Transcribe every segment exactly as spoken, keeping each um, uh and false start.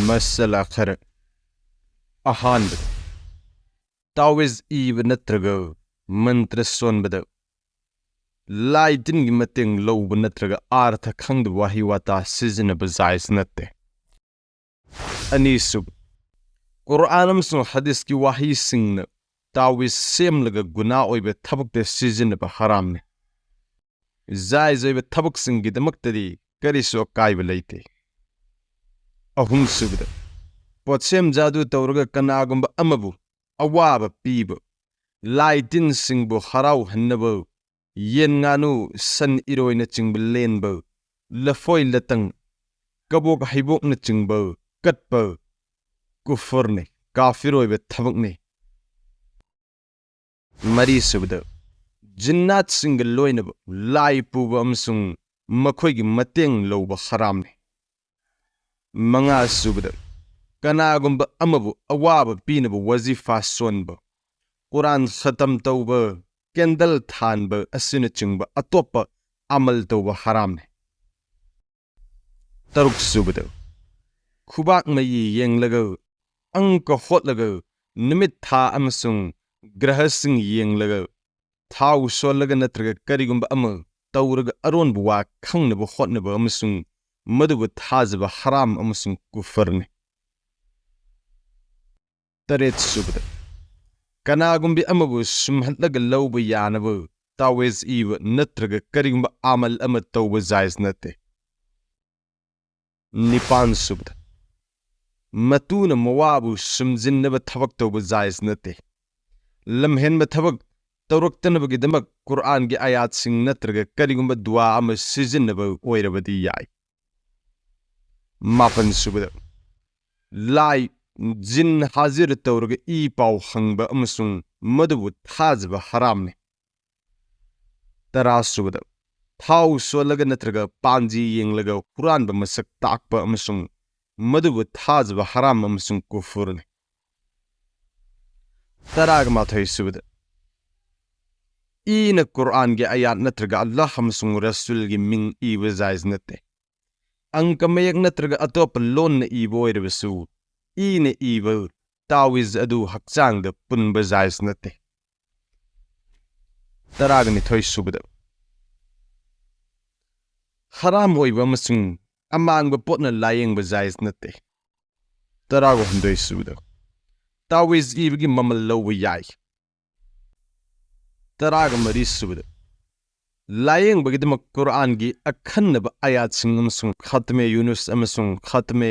ꯃꯁꯂꯥ ꯈꯔ꯫ ꯑꯍꯥꯟꯕꯗ, ꯇꯥꯋꯤꯖ ꯏꯕ ꯅꯠꯇ꯭ꯔꯒ ꯃꯟꯇ꯭ꯔ ꯁꯣꯟꯕꯗ ꯂꯥꯏ ꯇꯤꯟꯒꯤ ꯃꯇꯦꯡ ꯂꯧꯕ ꯅꯠꯇ꯭ꯔꯒ ꯑꯥꯔꯊ ꯈꯪꯗꯕ ꯋꯥꯍꯩ ꯋꯥꯇꯥ ꯁꯤꯖꯤꯟꯅꯕ ꯖꯥꯏꯖ ꯅꯠꯇꯦ꯫ ꯑꯅꯤꯁꯨꯕ, ꯀꯨꯔꯑꯥꯟ ꯑꯃꯁꯨꯡ ꯍꯗꯤꯁꯀꯤ ꯋꯥꯍꯩꯁꯤꯡꯅ ꯇꯥꯋꯤꯖ ꯁꯦꯝꯂꯒ ꯒꯨꯅꯥ ꯑꯣꯏꯕ ꯊꯕꯛꯇ ꯁꯤꯖꯤꯟꯅꯕ ꯍꯔꯥꯝꯅꯤ꯫ ꯖꯥꯏꯖ ꯑꯣꯏꯕ ꯊꯕꯛꯁꯤꯡꯒꯤꯗꯃꯛꯇꯗꯤ ꯀꯔꯤꯁꯨ ꯑꯀꯥꯏꯕ ꯂꯩꯇꯦ꯫ ꯑꯍꯨꯝꯁꯨꯕꯗ, ꯄꯣꯠꯁꯦꯝ ꯖꯥꯗꯨ ꯇꯧꯔꯒ ꯀꯅꯥꯒꯨꯝꯕ ꯑꯃꯕꯨ ꯑꯋꯥꯕ ꯄꯤꯕ, ꯂꯥꯏ ꯇꯤꯟꯁꯤꯡꯕꯨ ꯍꯔꯥꯎꯍꯟꯅꯕ ꯌꯦꯟ ꯉꯥꯅꯨ, ꯁꯟ ꯏꯔꯣꯏꯅꯆꯤꯡꯕ ꯂꯦꯟꯕ, ꯂꯐꯣꯏ ꯂꯇꯪ, ꯀꯕꯣꯛ ꯍꯩꯕꯣꯛꯅꯆꯤꯡꯕ ꯀꯠꯄ ꯀꯨꯐꯔꯅꯤ, ꯀꯥꯐꯤꯔ ꯑꯣꯏꯕ ꯊꯕꯛꯅꯤ꯫ ꯃꯔꯤꯁꯨꯕꯗ, ꯖꯤꯟꯅꯥꯠꯁꯤꯡꯒ ꯂꯣꯏꯅꯕ ꯂꯥꯏ ꯄꯨꯕ ꯑꯃꯁꯨꯡ ꯃꯈꯣꯏꯒꯤ ꯃꯇꯦꯡ ꯂꯧꯕ ꯍꯔꯥꯝꯅꯤ꯫ ꯃꯉꯥꯁꯨꯕꯗ, ꯀꯅꯥꯒꯨꯝꯕ ꯑꯃꯕꯨ ꯑꯋꯥꯕ ꯄꯤꯅꯕ ꯋꯥꯖꯤꯐꯥ ꯁꯣꯟꯕ, ꯀꯨꯔꯥꯟ ꯈꯇꯝ ꯇꯧꯕ, ꯀꯦꯟꯗꯜ ꯊꯥꯟꯕ ꯑꯁꯤꯅꯆꯤꯡꯕ ꯑꯇꯣꯞꯄ ꯑꯃꯜ ꯇꯧꯕ ꯍꯔꯥꯝꯅꯤ꯫ ꯇꯔꯨꯛꯁꯨꯕꯗ, ꯈꯨꯕꯥꯛ ꯃꯌꯤ ꯌꯦꯡꯂꯒ, ꯑꯪꯀ ꯍꯣꯠꯂꯒ, ꯅꯨꯃꯤꯠ ꯊꯥ ꯑꯃꯁꯨꯡ ꯒ꯭ꯔꯍꯁꯤꯡ ꯌꯦꯡꯂꯒ, ꯊꯥꯎ ꯁꯣꯜꯂꯒ ꯅꯠꯇ꯭ꯔꯒ ꯀꯔꯤꯒꯨꯝꯕ ꯑꯃ ꯇꯧꯔꯒ ꯑꯔꯣꯟꯕ ꯋꯥ ꯈꯪꯅꯕ ꯍꯣꯠꯅꯕ ꯑꯃꯁꯨꯡ ꯃꯗꯨꯕꯨ ꯊꯥꯖꯕ ꯍꯔꯥꯝ ꯑꯃꯁꯨꯡ ꯀꯨꯐꯔꯅꯤ꯫ ꯇꯔꯦꯠꯁꯨꯕꯗ, ꯀꯅꯥꯒꯨꯝꯕꯤ ꯑꯃꯕꯨ ꯁꯨꯝꯍꯠꯂꯒ ꯂꯧꯕ ꯌꯥꯅꯕ ꯇꯥꯋꯦꯖ ꯏꯕ ꯅꯠꯇ꯭ꯔꯒ ꯀꯔꯤꯒꯨꯝꯕ ꯑꯃꯜ ꯑꯃ ꯇꯧꯕ ꯖꯥꯏꯖ ꯅꯠꯇꯦ꯫ ꯅꯤꯄꯥꯟꯁꯨꯕꯗ, ꯃꯇꯨꯅ ꯃꯋꯥꯕꯨ ꯁꯨꯝꯖꯤꯟꯅꯕ ꯊꯕꯛ ꯇꯧꯕ ꯖꯥꯏꯖ ꯅꯠꯇꯦ꯫ ꯂꯝꯍꯦꯟꯕ ꯊꯕꯛ ꯇꯧꯔꯛꯇꯅꯕꯒꯤꯗꯃꯛ ꯀꯨꯔꯑꯥꯟꯒꯤ ꯑꯌꯥꯠꯁꯤꯡ ꯅꯠꯇ꯭ꯔꯒ ꯀꯔꯤꯒꯨꯝꯕ ꯗꯨꯋꯥ ꯑꯃ ꯁꯤꯖꯤꯟꯅꯕ ꯑꯣꯏꯔꯕꯗꯤ ꯌꯥꯏ꯫ ꯃꯥꯄꯟꯁꯨꯕꯗ, ꯂꯥꯏ, ꯖꯤꯟ ꯍꯥꯖꯤꯔ ꯇꯧꯔꯒ ꯏ ꯄꯥꯎ ꯍꯪꯕ ꯑꯃꯁꯨꯡ ꯃꯗꯨꯕꯨ ꯊꯥꯖꯕ ꯍꯔꯥꯝꯅꯤ꯫ ꯇꯔꯥꯁꯨꯕꯗ, ꯊꯥꯎ ꯁꯣꯜꯂꯒ ꯅꯠꯇ꯭ꯔꯒ ꯄꯥꯟꯖꯤ ꯌꯦꯡꯂꯒ ꯍꯨꯔꯥꯟꯕ ꯃꯁꯛ ꯇꯥꯛꯄ ꯑꯃꯁꯨꯡ ꯃꯗꯨꯕꯨ ꯊꯥꯖꯕ ꯍꯔꯥꯝ ꯑꯃꯁꯨꯡ ꯀꯨꯐꯨꯔꯅꯤ꯫ ꯇꯔꯥꯒ ꯃꯥꯊꯣꯏꯁꯨꯕꯗ, ꯏꯅ ꯀꯨꯔꯑꯥꯟꯒꯤ ꯑꯌꯥꯠ ꯅꯠꯇ꯭ꯔꯒ ꯑꯜꯂꯥꯍ ꯑꯃꯁꯨꯡ ꯔꯁꯨꯜꯒꯤ ꯃꯤꯡ ꯏꯕ ꯖꯥꯏꯖ ꯅꯠꯇꯦ꯫ ꯑꯪꯀ ꯃꯌꯦꯛ ꯅꯠꯇ꯭ꯔꯒ ꯑꯇꯣꯞꯄ ꯂꯣꯟꯅ ꯏꯕ ꯑꯣꯏꯔꯕꯁꯨ, ꯏꯅ ꯏꯕ ꯇꯥꯋꯤꯖ ꯑꯗꯨ ꯍꯛꯆꯥꯡꯗ ꯄꯨꯟꯕ ꯖꯥꯏꯖ ꯅꯠꯇꯦ꯫ ꯇꯔꯥꯒ ꯅꯤꯊꯣꯏ ꯁꯨꯕꯗ, ꯍꯔꯥꯝ ꯑꯣꯏꯕ ꯑꯃꯁꯨꯡ ꯑꯃꯥꯡꯕ ꯄꯣꯠꯅ ꯂꯥꯌꯦꯡꯕ ꯖꯥꯏꯖ ꯅꯠꯇꯦ꯫ ꯇꯔꯥꯒ ꯍꯨꯝꯗꯣꯏ ꯁꯨꯕꯗ, ꯇꯥꯋꯤꯖ ꯏꯕꯒꯤ ꯃꯃꯜ ꯂꯧꯕ ꯌꯥꯏ꯫ ꯇꯔꯥꯒ ꯃꯔꯤ ꯁꯨꯕꯗ, ꯂꯥꯌꯦꯡꯕꯒꯤꯗꯃꯛ ꯀꯨꯔꯥꯟꯒꯤ ꯑꯈꯟꯅꯕ ꯑꯌꯥꯠꯁꯤꯡ ꯑꯃꯁꯨꯡ ꯈꯠꯃꯦ ꯌꯨꯅꯨꯁ ꯑꯃꯁꯨꯡ ꯈꯠꯃꯦ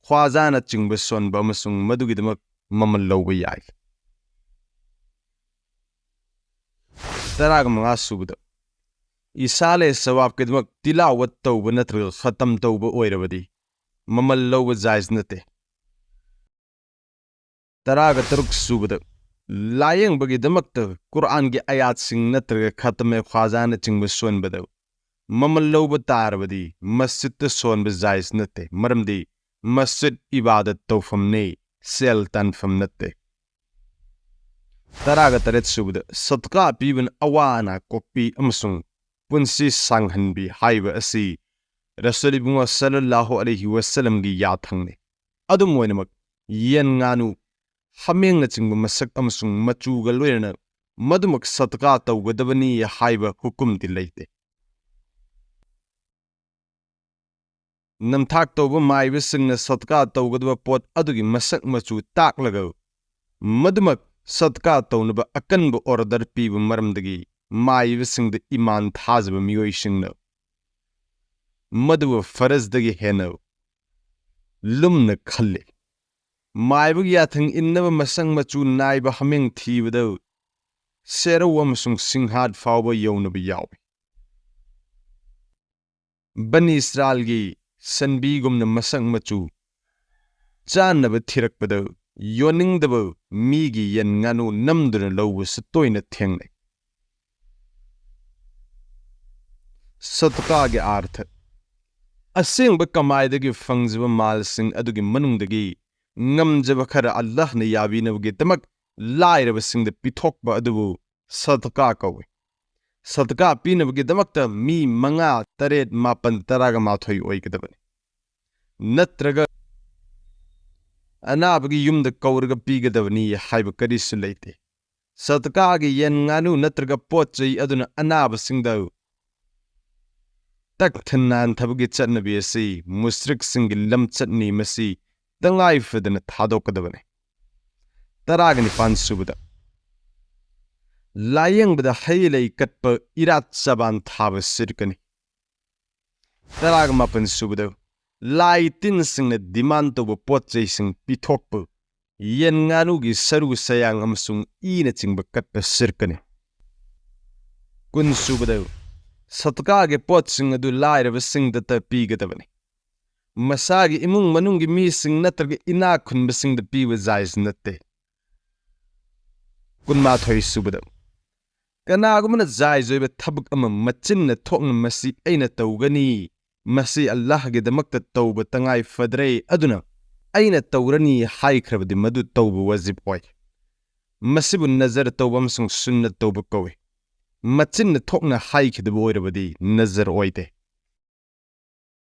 ꯈ꯭ꯋꯥꯖꯥꯅꯆꯤꯡꯕ ꯁꯣꯟꯕ ꯑꯃꯁꯨꯡ ꯃꯗꯨꯒꯤꯗꯃꯛ ꯃꯃꯜ ꯂꯧꯕ ꯌꯥꯏ꯫ ꯇꯔꯥꯒ ꯃꯉꯥ ꯁꯨꯕꯗ, ꯏꯁꯥꯂꯦ ꯁꯋꯥꯕꯀꯤꯗꯃꯛ ꯇꯤꯂꯥꯋꯠ ꯇꯧꯕ ꯅꯠꯇ꯭ꯔꯒ ꯈꯇꯝ ꯇꯧꯕ ꯑꯣꯏꯔꯕꯗꯤ ꯃꯃꯜ ꯂꯧꯕ ꯖꯥꯏꯖ ꯅꯠꯇꯦ꯫ ꯇꯔꯥꯒ ꯇꯔꯨꯛ ꯁꯨꯕꯗ, ꯂꯥꯌꯦꯡꯕꯒꯤꯗꯃꯛꯇ ꯀꯨꯔꯥꯟꯒꯤ ꯑꯌꯥꯠꯁꯤꯡ ꯅꯠꯇ꯭ꯔꯒ ꯈꯇꯃꯦ ꯈ꯭ꯋꯥꯖꯥꯅꯆꯤꯡꯕ ꯁꯣꯟꯕꯗ ꯃꯃꯜ ꯂꯧꯕ ꯇꯥꯔꯕꯗꯤ ꯃꯁꯖꯤꯗꯇ ꯁꯣꯟꯕ ꯖꯥꯏꯖ ꯅꯠꯇꯦ, ꯃꯔꯝꯗꯤ ꯃꯁꯖꯤꯗ ꯏꯕꯥꯗꯠ ꯇꯧꯐꯝꯅꯤ, ꯁꯦꯜ ꯇꯥꯟꯐꯝ ꯅꯠꯇꯦ꯫ ꯇꯔꯥꯒ ꯇꯔꯦꯠ ꯁꯨꯕꯗ, ꯁꯗꯀꯥ ꯄꯤꯕꯅ ꯑꯋꯥ ꯑꯅꯥ ꯀꯣꯛꯄꯤ ꯑꯃꯁꯨꯡ ꯄꯨꯟꯁꯤ ꯁꯥꯡꯍꯟꯕꯤ ꯍꯥꯏꯕ ꯑꯁꯤ ꯔꯁꯨꯜ ꯏꯕꯨꯡꯉꯣ ꯁꯜꯂꯜꯂꯥꯍꯨ ꯑꯂꯩꯍꯤ ꯋꯁꯜꯂꯝꯒꯤ ꯌꯥꯊꯪꯅꯤ꯫ ꯑꯗꯨꯝ ꯑꯣꯏꯅꯃꯛ, ꯌꯦꯟ ꯉꯥꯅꯨ, ꯍꯥꯃꯦꯡꯅꯆꯤꯡꯕ ꯃꯁꯛ ꯑꯃꯁꯨꯡ ꯃꯆꯨꯒ ꯂꯣꯏꯅꯅ ꯃꯗꯨꯃꯛ ꯁꯗꯀꯥ ꯇꯧꯒꯗꯕꯅꯤ ꯍꯥꯏꯕ ꯍꯨꯀꯨꯝꯗꯤ ꯂꯩꯇꯦ꯫ ꯅꯝꯊꯥꯛ ꯇꯧꯕ ꯃꯥꯏꯕꯁꯤꯡꯅ ꯁꯗꯀꯥ ꯇꯧꯒꯗꯕ ꯄꯣꯠ ꯑꯗꯨꯒꯤ ꯃꯁꯛ ꯃꯆꯨ ꯇꯥꯛꯂꯒ ꯃꯗꯨꯃꯛ ꯁꯗꯀꯥ ꯇꯧꯅꯕ ꯑꯀꯟꯕ ꯑꯣꯔꯗꯔ ꯄꯤꯕ ꯃꯔꯝꯗꯒꯤ ꯃꯥꯏꯕꯁꯤꯡꯗ ꯏꯃꯥꯟ ꯊꯥꯖꯕ ꯃꯤꯑꯣꯏꯁꯤꯡꯅ ꯃꯗꯨꯕꯨ ꯐꯔꯖꯗꯒꯤ ꯍꯦꯟꯅ ꯂꯨꯝꯅ ꯈꯜꯂꯤ꯫ ꯃꯥꯏꯕꯒꯤ ꯌꯥꯊꯪ ꯏꯟꯅꯕ ꯃꯁꯛ ꯃꯆꯨ ꯅꯥꯏꯕ ꯍꯥꯃꯦꯡ ꯊꯤꯕꯗ ꯁꯦꯔꯧ ꯑꯃꯁꯨꯡ ꯁꯤꯡꯍꯥꯠ ꯐꯥꯎꯕ ꯌꯧꯅꯕ ꯌꯥꯎꯏ꯫ ꯕꯅꯤ ꯏꯁꯔꯥꯏꯜꯒꯤ ꯁꯟꯕꯤꯒꯨꯝꯅ ꯃꯁꯛ ꯃꯆꯨ ꯆꯥꯅꯕ ꯊꯤꯔꯛꯄꯗ ꯌꯣꯟꯅꯤꯡꯗꯕ ꯃꯤꯒꯤ ꯌꯦꯟ ꯉꯥꯅꯨ ꯅꯝꯗꯨꯅ ꯂꯧꯕꯁꯨ ꯇꯣꯏꯅ ꯊꯦꯡꯅꯩ꯫ ꯁꯗꯀꯥꯒꯤ ꯑꯥꯔꯊ: ꯑꯁꯦꯡꯕ ꯀꯃꯥꯏꯗꯒꯤ ꯐꯪꯖꯕ ꯃꯥꯜꯁꯤꯡ ꯑꯗꯨꯒꯤ ꯃꯅꯨꯡꯗꯒꯤ ꯉꯝꯖꯕ ꯈꯔ ꯑꯜꯂꯥꯍꯅ ꯌꯥꯕꯤꯅꯕꯒꯤꯗꯃꯛ ꯂꯥꯏꯔꯕꯁꯤꯡꯗ ꯄꯤꯊꯣꯛꯄ ꯑꯗꯨꯕꯨ ꯁꯗꯀꯥ ꯀꯧꯏ꯫ ꯁꯗꯀꯥ ꯄꯤꯅꯕꯒꯤꯗꯃꯛꯇ ꯃꯤ ꯃꯉꯥ, ꯇꯔꯦꯠ, ꯃꯥꯄꯟ, ꯇꯔꯥꯒ ꯃꯥꯊꯣꯏ ꯑꯣꯏꯒꯗꯕꯅꯤ꯫ ꯅꯠꯇ꯭ꯔꯒ ꯑꯅꯥꯕꯒꯤ ꯌꯨꯝꯗ ꯀꯧꯔꯒ ꯄꯤꯒꯗꯕꯅꯤ ꯍꯥꯏꯕ ꯀꯔꯤꯁꯨ ꯂꯩꯇꯦ꯫ ꯁꯗꯀꯥꯒꯤ ꯌꯦꯟ ꯉꯥꯅꯨ ꯅꯠꯇ꯭ꯔꯒ ꯄꯣꯠ ꯆꯩ ꯑꯗꯨꯅ ꯑꯅꯥꯕꯁꯤꯡꯗ ꯇꯛꯊ ꯅꯥꯟꯊꯕꯒꯤ ꯆꯠꯅꯕꯤ ꯑꯁꯤ ꯃꯨꯁ꯭ꯔꯤꯛꯁꯤꯡꯒꯤ ꯂꯝꯆꯠꯅꯤ, ꯃꯁꯤ ꯇꯉꯥꯏ ꯐꯗꯅ ꯊꯥꯗꯣꯛꯀꯗꯕꯅꯤ꯫ ꯇꯔꯥꯒ ꯅꯤꯄꯥꯟ ꯁꯨꯕꯗ, ꯂꯥꯌꯦꯡꯕꯗ ꯍꯩ ꯂꯩ ꯀꯠꯄ, ꯏꯔꯥꯠ ꯆꯕꯥꯟ ꯊꯥꯕ ꯁꯤꯔꯀꯅꯤ꯫ ꯇꯔꯥꯒ ꯃꯥꯄꯟ ꯁꯨꯕꯗ, ꯂꯥꯏ ꯇꯤꯟꯁꯤꯡꯅ ꯗꯤꯃꯥꯟ ꯇꯧꯕ ꯄꯣꯠ ꯆꯩꯁꯤꯡ ꯄꯤꯊꯣꯛꯄ, ꯌꯦꯟ ꯉꯥꯅꯨꯒꯤ ꯁꯔꯨ ꯁꯌꯥꯡ ꯑꯃꯁꯨꯡ ꯏꯅꯆꯤꯡꯕ ꯀꯠꯄ ꯁꯤꯔꯀꯅꯤ꯫ ꯀꯨꯟ ꯁꯨꯕꯗ, ꯁꯗꯀꯥꯒꯤ ꯄꯣꯠꯁꯤꯡ ꯑꯗꯨ ꯂꯥꯏꯔꯕꯁꯤꯡꯗꯇ ꯄꯤꯒꯗꯕꯅꯤ꯫ ꯃꯁꯥꯒꯤ ꯏꯃꯨꯡ ꯃꯅꯨꯡꯒꯤ ꯃꯤꯁꯤꯡ ꯅꯠꯇ꯭ꯔꯒ ꯏꯅꯥꯛ ꯈꯨꯟꯕꯁꯤꯡꯗ ꯄꯤꯕ ꯖꯥꯏꯖ ꯅꯠꯇꯦ꯫ ꯀꯨꯟꯃꯥꯊꯣꯏ ꯁꯨꯕꯗ, ꯀꯅꯥꯒꯨꯝꯕꯅ ꯖꯥꯏꯖ ꯑꯣꯏꯕ ꯊꯕꯛ ꯑꯃ ꯃꯆꯤꯟꯅ ꯊꯣꯛꯅ "ꯃꯁꯤ ꯑꯩꯅ ꯇꯧꯒꯅꯤ, ꯃꯁꯤ ꯑꯜꯂꯥꯍꯒꯤꯗꯃꯛꯇ ꯇꯧꯕ ꯇꯉꯥꯏ ꯐꯗ꯭ꯔꯦ, ꯑꯗꯨꯅ ꯑꯩꯅ ꯇꯧꯔꯅꯤ" ꯍꯥꯏꯈ꯭ꯔꯕꯗꯤ, ꯃꯗꯨ ꯇꯧꯕ ꯋꯥꯖꯤꯕ ꯑꯣꯏ꯫ ꯃꯁꯤꯕꯨ ꯅꯖꯔ ꯇꯧꯕ ꯑꯃꯁꯨꯡ ꯁꯨꯟꯅꯠ ꯇꯧꯕ ꯀꯧꯏ꯫ ꯃꯆꯤꯟꯅ ꯊꯣꯛꯅ ꯍꯥꯏꯈꯤꯗꯕ ꯑꯣꯏꯔꯕꯗꯤ ꯅꯖꯔ ꯑꯣꯏꯗꯦ꯫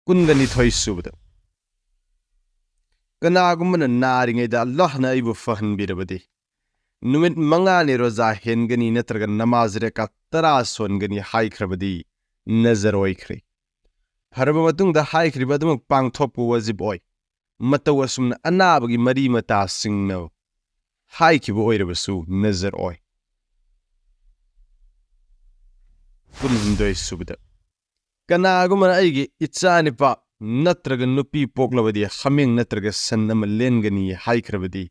ꯀꯨꯟꯒ ꯅꯤꯊꯣꯏ ꯁꯨꯕꯗ, ꯀꯅꯥꯒꯨꯝꯕꯅ ꯅꯥꯔꯤꯉꯩꯗ "ꯑꯜꯂꯥꯍꯅ ꯑꯩꯕꯨ ꯐꯍꯟꯕꯤꯔꯕꯗꯤ, ꯅꯨꯃꯤꯠ ꯃꯉꯥꯅꯤ ꯔꯣꯖꯥ ꯍꯦꯟꯒꯅꯤ ꯅꯠꯇ꯭ꯔꯒ ꯅꯃꯥꯖ ꯔꯦꯀꯥ ꯇꯔꯥ ꯁꯣꯟꯒꯅꯤ" ꯍꯥꯏꯈ꯭ꯔꯕꯗꯤ ꯅꯖꯔ ꯑꯣꯏꯈ꯭ꯔꯦ꯫ ꯐꯔꯕ ꯃꯇꯨꯡꯗ ꯍꯥꯏꯈ꯭ꯔꯤꯕ ꯑꯗꯨꯃꯛ ꯄꯥꯡꯊꯣꯛꯄ ꯋꯥꯖꯤꯕ ꯑꯣꯏ꯫ ꯃꯇꯧ ꯑꯁꯨꯝꯅ ꯑꯅꯥꯕꯒꯤ ꯃꯔꯤ ꯃꯇꯥꯁꯤꯡꯅ ꯍꯥꯏꯈꯤꯕ ꯑꯣꯏꯔꯕꯁꯨ ꯅꯖꯔ ꯑꯣꯏ꯫ ꯀꯨꯟꯍꯨꯝꯗꯣꯏ ꯁꯨꯕꯗ, ꯀꯅꯥꯒꯨꯝꯕꯅ "ꯑꯩꯒꯤ ꯏꯆꯥ ꯅꯤꯄꯥ ꯅꯠꯇ꯭ꯔꯒ ꯅꯨꯄꯤ ꯄꯣꯛꯂꯕꯗꯤ ꯍꯥꯃꯦꯡ ꯅꯠꯇ꯭ꯔꯒ ꯁꯟ ꯑꯃ ꯂꯦꯟꯒꯅꯤ" ꯍꯥꯏꯈ꯭ꯔꯕꯗꯤ,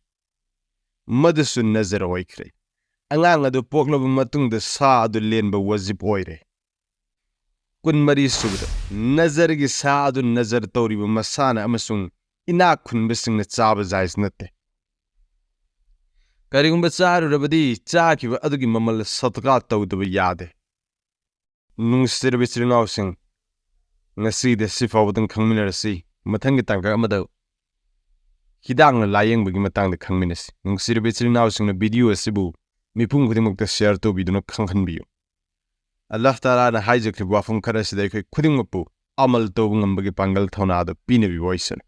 ꯃꯗꯨꯁꯨ ꯅꯖꯔ ꯑꯣꯏꯈ꯭ꯔꯦ꯫ ꯑꯉꯥꯡ ꯑꯗꯨ ꯄꯣꯛꯂꯕ ꯃꯇꯨꯡꯗ ꯁꯥ ꯑꯗꯨ ꯂꯦꯟꯕ ꯋꯥꯖꯤꯕ ꯑꯣꯏꯔꯦ꯫ ꯀꯨꯟꯃꯔꯤ ꯁꯨꯕꯗ, ꯅꯖꯔꯒꯤ ꯁꯥ ꯑꯗꯨ ꯅꯖꯔ ꯇꯧꯔꯤꯕ ꯃꯁꯥꯅ ꯑꯃꯁꯨꯡ ꯏꯅꯥꯛ ꯈꯨꯟꯕꯁꯤꯡꯅ ꯆꯥꯕ ꯖꯥꯏꯖ ꯅꯠꯇꯦ꯫ ꯀꯔꯤꯒꯨꯝꯕ ꯆꯥꯔꯨꯔꯕꯗꯤ, ꯆꯥꯈꯤꯕ ꯑꯗꯨꯒꯤ ꯃꯃꯜ ꯁꯗꯀꯥ ꯇꯧꯗꯕ ꯌꯥꯗꯦ꯫ ꯅꯨꯡꯁꯤꯔꯕ ꯏꯆꯤꯜ ꯏꯅꯥꯎꯁꯤꯡ, ꯉꯁꯤꯗꯤ ꯁꯤ ꯐꯥꯎꯕꯗꯪ ꯈꯪꯃꯤꯟꯅꯔꯁꯤ꯫ ꯃꯊꯪꯒꯤ ꯇꯥꯡꯀꯛ ꯑꯃꯗ ꯍꯤꯗꯥꯛꯅ ꯂꯥꯌꯦꯡꯕꯒꯤ ꯃꯇꯥꯡꯗ ꯈꯪꯃꯤꯟꯅꯁꯤ꯫ ꯅꯨꯡꯁꯤꯔꯕ ꯏꯆꯤꯜ ꯏꯅꯥꯎꯁꯤꯡꯅ ꯚꯤꯗꯤꯑꯣ ꯑꯁꯤꯕꯨ ꯃꯤꯄꯨꯝ ꯈꯨꯗꯤꯡꯃꯛꯇ ꯁꯤꯌꯔ ꯇꯧꯕꯤꯗꯨꯅ ꯈꯪꯍꯟꯕꯤꯌꯨ꯫ ꯑꯜꯂꯥꯍ ꯇꯥꯂꯥꯅ ꯍꯥꯏꯖꯈ꯭ꯔꯤꯕ ꯋꯥꯐꯝ ꯈꯔ ꯑꯁꯤꯗ ꯑꯩꯈꯣꯏ ꯈꯨꯗꯤꯡꯃꯛꯄꯨ ꯑꯃꯜ ꯇꯧꯕ ꯉꯝꯕꯒꯤ ꯄꯥꯡꯒꯜ ꯊꯧꯅꯥ ꯑꯗꯨ ꯄꯤꯅꯕꯤꯕ ꯑꯣꯏꯁꯅꯨ꯫